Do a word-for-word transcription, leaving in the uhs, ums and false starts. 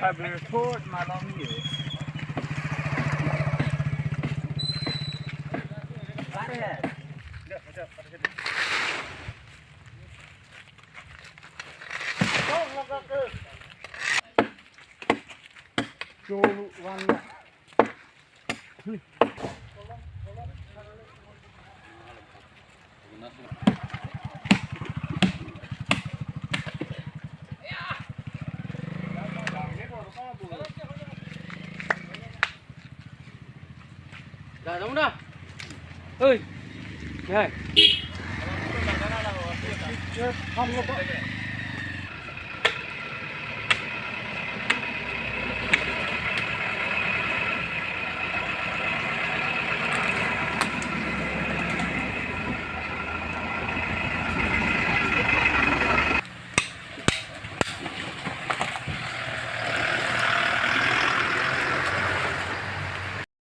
Abirthot malom ye. Da, da, da. Oi. Hai. Ye, ham lo ba.